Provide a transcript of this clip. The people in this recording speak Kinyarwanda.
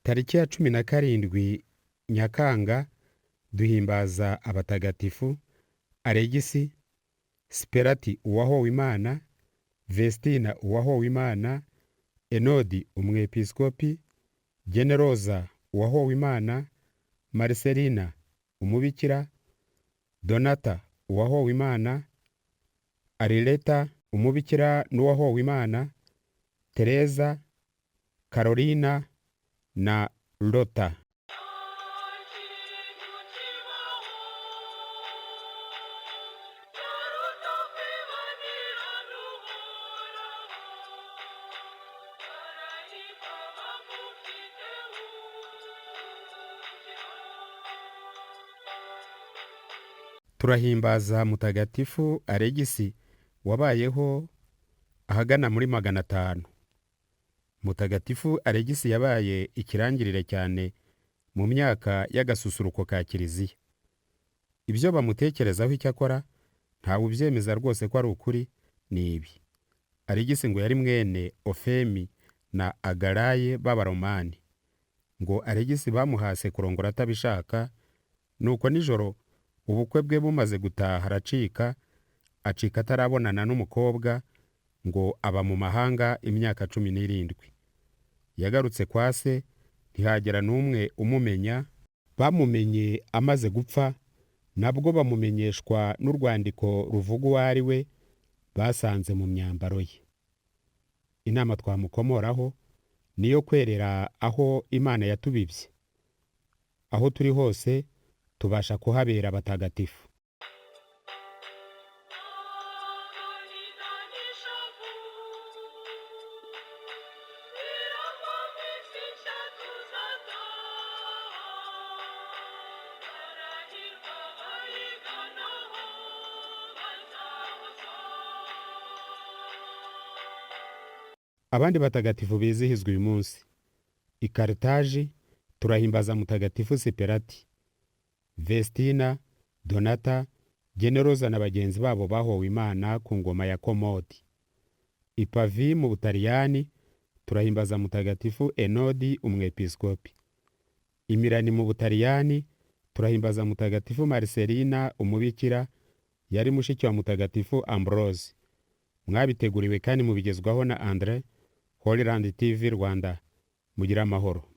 Tariki ya 17 Nyakanga duhimbaza abatagatifu Alegisi, Siperati Uwahowimana, Vestina Uwahowimana, Enodi Umwepiskopi, Generoza Uwahowimana, Marcelina Umubikira, Donata Uwahowimana, Arileta Umubikira n'Uwahowimana, Tereza, Carolina na Lota. Turahimbaza Mutagatifu Alegisi wabayeho ahagana muri 500. Mutagatifu Alegisi yabaye ikirangirire cyane mu myaka y'agasusuruko ka Kiliziya. Ibyo bamutekerezaho icyakora ntawe ubyemeza rwose ko ari ukuri ni ibi. Alegisi ngo yari mwene Ofemi na Agaraye b'Abaromani. Ngo Alegisi bamuhase kurongora atabishaka, nuko nijoro ubukwe bwe bumaze gutaha aracika, acika atarabonana n'umukobwa, ngo aba mu mahanga imyaka 17. Yagarutse kwa se ntihagera n'umwe umumenya, bamumenye amaze gupfa, nabwo bamumenyeshwa n'urwandiko ruvuga uwo ari we basanze mu myambaro ye. Inama twamukomoraho ni iyo kwerera aho Imana yatubibye. Aho turi hose tubasha kuhabera abatagatifu. Abandi batagatifu bizihizwa uyu munsi: i Karitaji turahimbaza Mutagatifu Siperati, Vestina, Donata, Generoza na bagenzi babo bahowe Imana ku ngoma ya Komodi. I Pavi mu Butaliyani turahimbaza Mutagatifu Enodi Umwepiskopi. I Milani mu Butaliyani turahimbaza Mutagatifu Marcelina Umubikira yari mushiki wa Mutagatifu Ambrose. Mwabiteguriwe kandi mubigezwaho na Andre, Holyland TV Rwanda. Mugire amahoro.